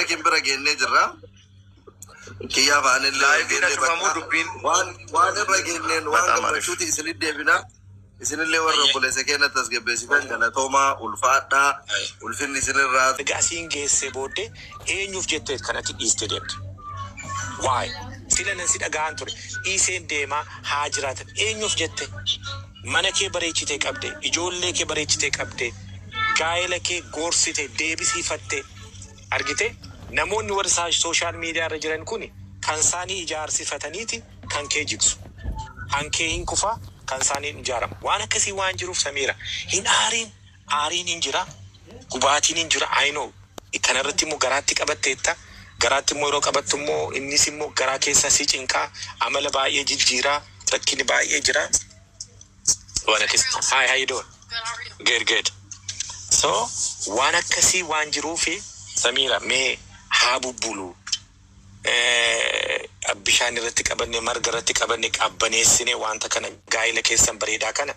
Mubaarakiin bira geennee jirra. Kiyyaa fa'aanillee wal Live geennee cufamuu bakka dubbiin waan waan irra geenneen waan በጣም አሪፍ gammachuuti isinit deebina. Isinillee warra Ayyee. obboleessa keenyatti as gabbeessitan galatoomaa ulfaadhaa ulfinni isinirraa Erga asiin geessee booddee eenyuuf jettee kanatti dhiistee deemte? Waay sila nan si dhaga'an ture dhiiseen deemaa haa jiraatan eenyuuf jette? Mana kee bareechitee qabde, ijoollee kee bareechitee qabde, gaa'ela kee goorsite, deebisiifatte argite. Namoonni warri social media irra jiran kun kan isaanii ijaarsifataniiti kan kee jigsu. Kan kee hin kufaa, kan isaanii hin ijaarama. Waan akkasii waan jiruuf Samiira hin aariin, aariin hin jira, gubaatiin hin jira. I know. Kanarratti immoo garaatti qabatteetta. Garaatti immoo yeroo qabattu immoo innis immoo garaa keessa si cinqaa, amala baay'ee jijjiiraa, rakkinni baay'ee jira. Waan akkasii. Hi, how you doing? Good, good. So waan akkasii waan jiruufi Samiira mee haa bubbulu. Bishaan irratti qabanne, marga irratti qabanne, qabbaneessine wanta kana gaa'ila keessan bareedaa kana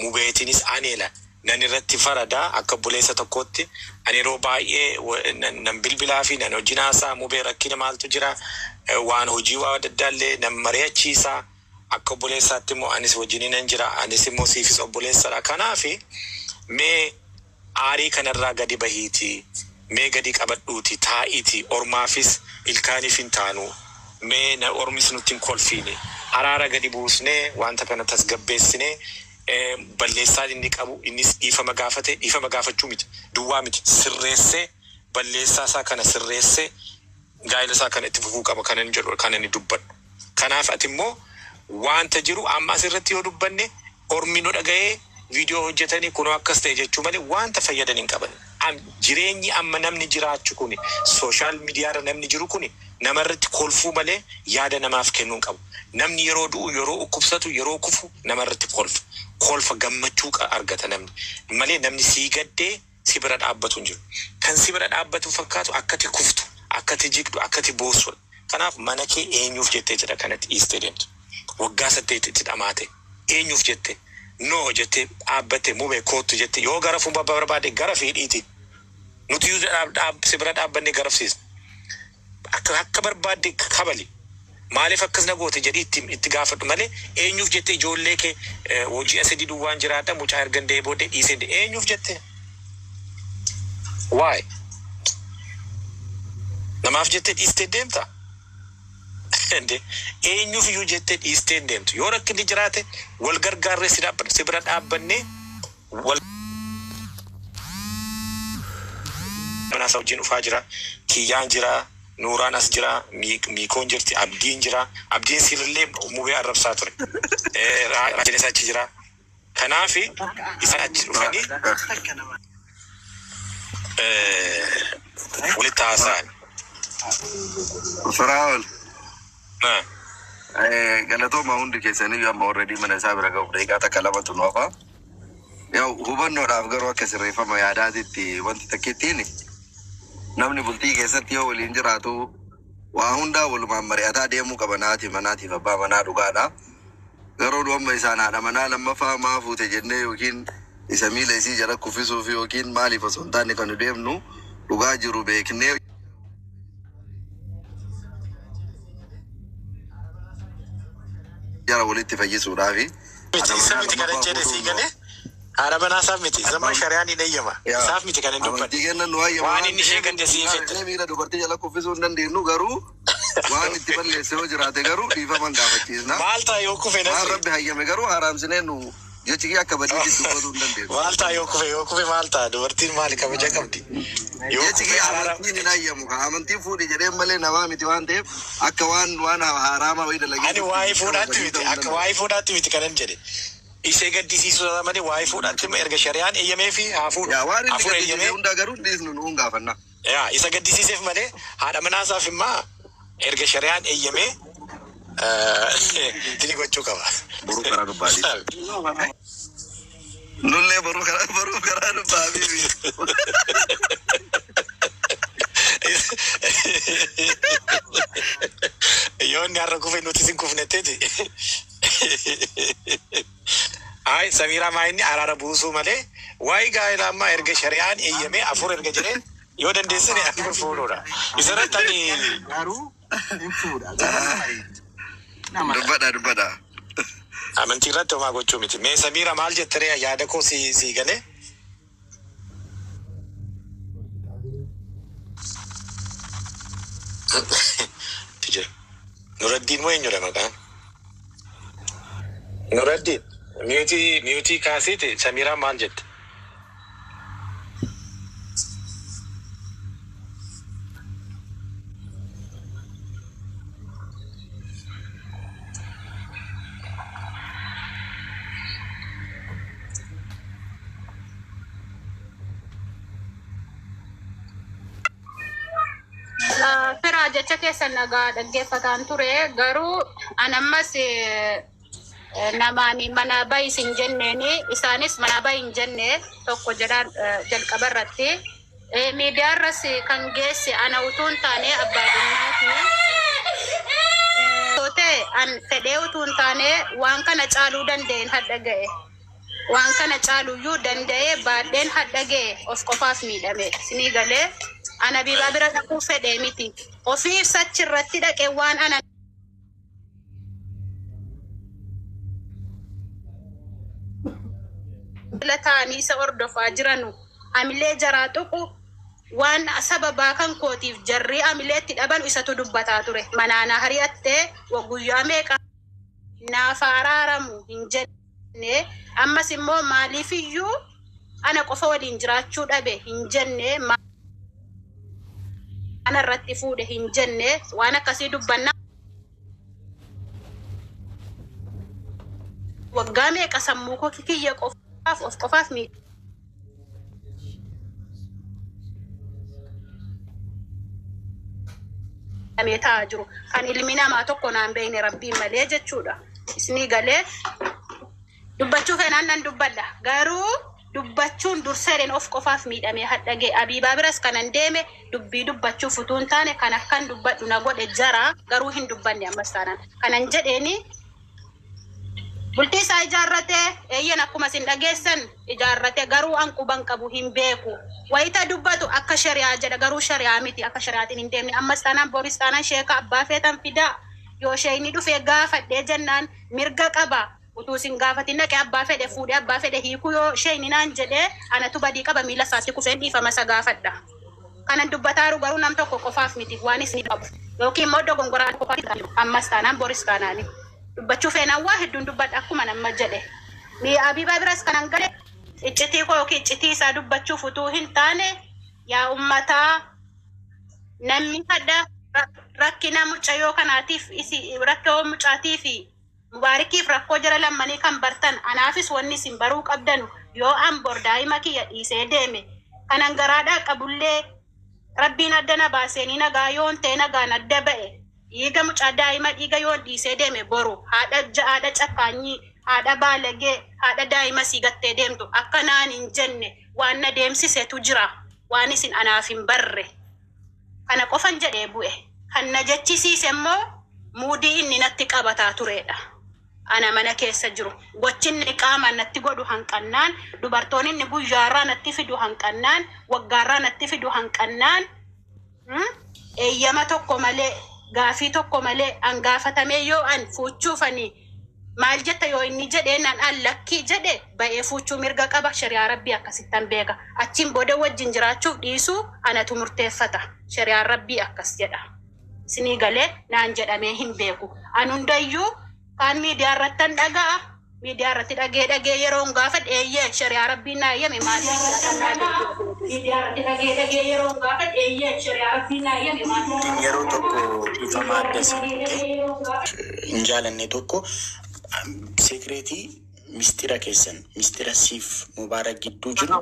mubeetiinis aneela nan irratti faradaa akka obboleessa tokkootti ani yeroo baay'ee nan bilbilaa fi nan hojii naasaa mubee rakkina maaltu jira, waan hojii waa adda addaallee nan mari'achiisaa akka obboleessaatti immoo anis wajjin nan jira, anis immoo siifis obboleessadha. Kanaafi mee aarii kanarraa gadi bahiitii, mee gadi qabadhuuti taa'iitii, ormaafis ilkaaniif hin taanu, mee na ormis nutti hin kolfiine, araara gadi buusnee wanta kana tasgabbeessinee, balleessaan inni qabu innis dhiifama gaafate, dhiifama gaafachuu miti duwwaa miti, sirreessee balleessaa isaa kana sirreessee gaa'ela isaa kana itti fufuu qaba kanan jedhu kan inni dubbadhu. Kanaaf ati immoo wanta jiru amma asirratti yoo dubbanne ormi nu dhaga'ee viidiyoo hojjetanii kunoo akkas ta'e jechuu malee wanta fayyadan hin qaban. Jireenyi amma namni jiraachu kuni social media irra namni jiru kuni namarratti kolfuu malee yaada namaaf kennuu hin qabu. Namni yeroo du'u, yeroo dhukkubsatu, yeroo kufu namarratti kolfa. Kolfa gammachuu argata namni malee namni sii gaddee si bira dhaabbatu hin jiru. Kan si bira dhaabbatu fakkaatu akkati kuftu, akkati jigdu, akkati boossudha. Kanaaf mana kee eenyuuf jettee jedha kanatti dhiistee deemtu? Waggaa 8 itti dhamaate eenyuuf jette? No jettee dhaabbatte mube koottu jette yoo garafuu barbaade gara fiidhiiti. Nuti iyyuu si bira dhaabbannee garafsiisna. Akka barbaadde kabali. Maaliif akkas na goote jedhii itti gaafadhu malee eenyuuf jette ijoollee kee ji'a 3 duwwaan jiraadha mucaa erga hin da'ee booddee dhiisee eenyuuf jette? Why? Namaaf jettee dhiistee deemta? Ende eenyuuf iyyuu jettee dhiistee hin deemtu. Yoo rakkinni jiraate wal gargaarree si bira dhaabbannee wal manaa wajjin dhufaa jira. Kiyyaan jira, Nuuraan as jira, Miikoon jirti, Abdiin jira. Abdiin sirrillee mubee arrabsaa ture. Raajinis achi jira. Kanaaf isaan achi dhufanii walitti haasa'an. Firaa'ol. Galatooma hundi keessanii amma already mana isaa bira ga'uuf daqiiqaa takka lamatu nu hafa. Yaa hubannoodhaaf garuu akka sirreeffama yaadaatitti wanti takkittiin namni bultii keessatti yoo waliin jiraatu waa hundaa walumaan mari'ataa deemuu qaba naati manaatiif abbaa manaa dhugaadha. Garuu nu amma isaan haadha manaa lammaffaa maa fuute jennee yookiin isa miila isii jala kuffisuuf yookiin maaliif osoo hin taane kan nu deemnu dhugaa jiru beeknee jara walitti fayyisuudhaafi. Miti isa miti kan jedhe sii galee haadha manaa isaaf miti zaman shari'aan hin eeyyama isaaf miti kan hin Amantii dubbanne kennan nu hayyama waan inni ishee gaddisiifette. Miila dubartii jala kuffisuu hin dandeenyu garuu waan itti balleesse yoo jiraate garuu dhiifama hin gaafachiisna. Maal ta'a yoo kufe Waan Nasri? Rabbi hayyame garuu haaraamsinee nu jechi kee akka badiitti dubbatuu hin dandeenyu. Maal ta'a yoo kufe, yoo kufe maal ta'a? Dubartiin maali kabaja qabdi? Yoo Jechi kufe kee araara amantiin hin hayyamu. Amantiin fuudhi jedheen malee namaa miti waan ta'eef akka waan haaraamaa wayii dalagee Ani waa'ee fuudhaatti miti, akka waa'ee fuudhaatti miti kanan jedhe. Ishee gaddisiisuu sana malee waa'ee fuudhaatti erga shari'aan eeyyamee fi haa fuudhu. Yaa waan inni Afur gaddisiise eeyyamee hundaa garuu dhiisnu nuun gaafanna. Yaa isa gaddisiiseef malee haadha manaasaaf immoo erga shari'aan eeyyamee tini gochuu qaba. Boruu karaa dubbaati. Nullee boruu karaa dubbaa habiibi. Yoo inni har'a kufe nuti sin kufnetteeti. Ay Samiiraa maa inni araara buusuu malee waa'ee gaa'elaa ammaa erga shari'aan eeyyamee afur erga jedhee Yoo dandeessine ani fuudhuudha. Isarratti ani Garuu hin fuudha. Garuu nama bareeda. Nama Dubbadha dubbadha. Amantii irratti homaa gochuu miti. Mee Samiira maal jettaree yaada koo si galee? Jira. Nuraddiin moo eenyudha maqaan? Nuraddiin. Mute kaasiiti Samiiraan maal jette? Firaa jecha keessan nagaa dhaggeeffataan ture garuu an ammas namaan mana bahi hin jenneeni isaanis mana bahi hin jenne tokko jedhaan jalqaba irratti miidiyaa irras kan geesse ana utuu hin taane abbaa dhimmaati. Ta'e an fedhee utuu hin taane waan kana caaluu danda'een hadha ga'e. Waan kana caaluyyuu danda'ee baadheen hadha ga'e of qofaaf miidhame. Sinii galee ana biibaa bira dhaquu fedhee miti. Ofiif sachirratti dhaqee waan ana ta'anii isa hordofaa jiranu amilee jaraa tuqu waan sababaa kan kootiif jarri amileetti dhaban isatu dubbataa ture. Manaana hari'attee guyyaa meeqa naaf araaramu hin jenne ammas immoo maaliifiyyuu ana qofa waliin jiraachuu dhabe hin jenne ana irratti fuudhe hin jenne waan akkasii dubbanna. Waggaa meeqa sammuu koo kiyya qofaaf of qofaaf miidhamee taa'aa jiru. Kan ilmi namaa tokko naan beekne rabbiin malee jechuudha. Isinii galee dubbachuu fenaan nan dubbadha. Garuu dubbachuun durseereen of qofaaf miidhamee hadha ga'e. Abiibaa biras kanan deeme dubbii dubbachuuf utuu hin taane kan akkan dubbadhu na godhe jara garuu hin dubbanne ammas taanaan. Kanan jedheeni bultii isaa ijaarratee eeyyan akkuma isin dhageessan ijaarrate garuu an quban qabu hin beeku. Wayita dubbatu akka shari'aa jedha garuu shari'aa miti akka shari'aatiin hin deemne ammas taanaan boris taanaan sheeka abbaa feetan fidaa yoo sheeyni dhufee gaafadhee jennaan mirga qaba. Utuu isin gaafatin dhaqee abbaa fedhe fuudhee abbaa fedhe hiikuu yoo sheeyni naan jedhee anatu badii qaba miila isaatti kufeen dhiifama isa gaafadha. Kanan dubbataaru garuu nam tokko qofaaf miti waan isin qabu yookiin immoo dogongoraa qofaaf ammas taanaan boris taanaani. Dubbachuu feenaan waa hedduun dubbadha akkuma nama jedhe. Mi'a Abiibaa biras kanan gale iccitii koo yookiin iccitii isaa dubbachuuf utuu hin taane yaa ummataa namni hadha rakkina mucayyoo kanaatiif isi rakkoo mucaatii fi mubaarikiif rakkoo jara lammanii kan bartan anaafis wanni isin baruu qabdanu yoo an bor daa'ima kiyya dhiisee deeme kanan garaadhaa qabullee rabbiin adda na baaseenii nagaa yoon ta'e nagaan adda ba'e dhiiga mucaa daa'ima dhiiga yoon dhiisee deeme boru haadha cakkaanyii haadha baalagee haadha daa'ima sii gattee deemtu akka naan hin jenne waan na deemsisetu jira waan isin anaaf hin barre. Kana qofan jedhee bu'e. Kan na jechisiise immoo muudii inni natti qabataa turedha. Ana mana keessa jiru. Gochinni qaamaan natti godhu hanqannaan, dubartoonni inni guyyaarraa natti fidu hanqannaan, waggaarraa natti fidu hanqannaan, eeyyama tokko malee, gaafii tokko malee an gaafatamee yoo an fuuchuufanii maal jetta yoo inni jedhee nan an lakkii jedhe ba'ee fuuchuu mirga qaba shari'aa rabbii akkasittan beeka. Achiin booda wajjin jiraachuuf dhiisuu anatu murteeffata. Shari'aan rabbii akkas jedha. Isinii galee naan jedhamee hin beeku. An hundayyuu kaan miidiyaa irrattan dhaga'a. Miidiyaa irratti dhagee yeroon gaafa dheeyyee shari'aa rabbiin naa eeyyame maaliif miidiyaa irratti dhagee yeroon gaafa dheeyyee shari'aa rabbiin naa eeyyame maaliif Yeroo tokko ifama adda siite hin jaalanne tokko secret mistira keessan mistira siif Mubaarak gidduu jiru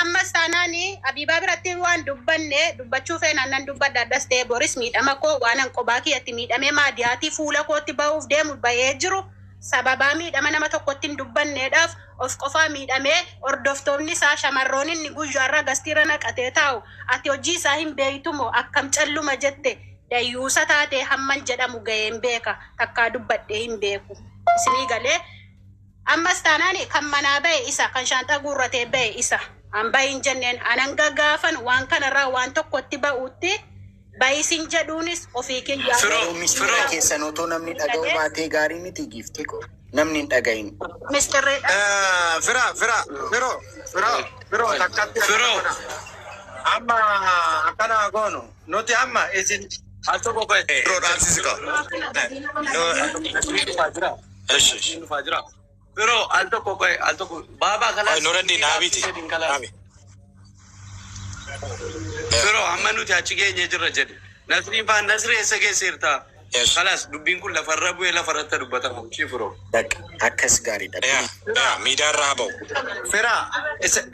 Ammas taanaani Abiibaa biratti waan dubbanne dubbachuu feenaan nan dubbadha addas ta'e boris miidhama koo waan an qobaa kiyyatti miidhamee maadiyaatii fuula kootti ba'uuf deemu ba'ee jiru sababaa miidhama nama tokkotti hin dubbanneedhaaf of qofaa miidhamee hordoftoonni isaa shamarroon inni guyyaarraa gastiirra naqatee taa'u ati hojii isaa hin beektumoo akkam calluma jette dayyuusa taatee hamman jedhamu ga'een beeka takkaa dubbadhee hin beeku. Isinii galee ammas taanaani kan manaa ba'e isa kan shaanxaa guurratee ba'e isa An bahin jenneen anan gagaafan waan kanarraa waan tokkotti ba'utti bayisin jedhuunis ofii kiyyaa. Firoo, Garuu mistira firoo. keessan otoo namni dhaga'u baatee gaarii miti giiftii ko. Namni hin dhagahin. Mistirri Fira, fira, firoo, firoo, firoo takkatti Firoo. Amma akkana goonu nuti amma isin Al tokko qo'e. Firoo dhaabsisi qaba. እሺ እሺ። Firoo al tokko qo'e al tokko baabaa Ay, kalaas. Nuraddiin dhaabiiti. Dhaabi. Firoo amma nuti achi geenye jirra jedhe. Nasriin faan Nasrii eessa geesseerta? Yes. Kalaas dubbiin kun lafarra bu'ee lafarratti dubbatamu. Ishii firoo. Bakka akkas gaariidha. Yaa yaa miidiyaarraa haa ba'u. Fira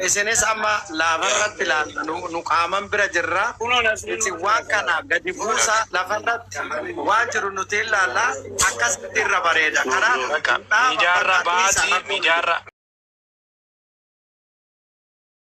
isinis amma lafarratti laalla nu qaaman bira jirra. Kunoo Nasriin. Isin waan kana gadi buusa lafarratti waan jiru nuti ilaalla akkasitti irra bareeda. Kanaaf Bakka miidiyaarra baati miidiyaarra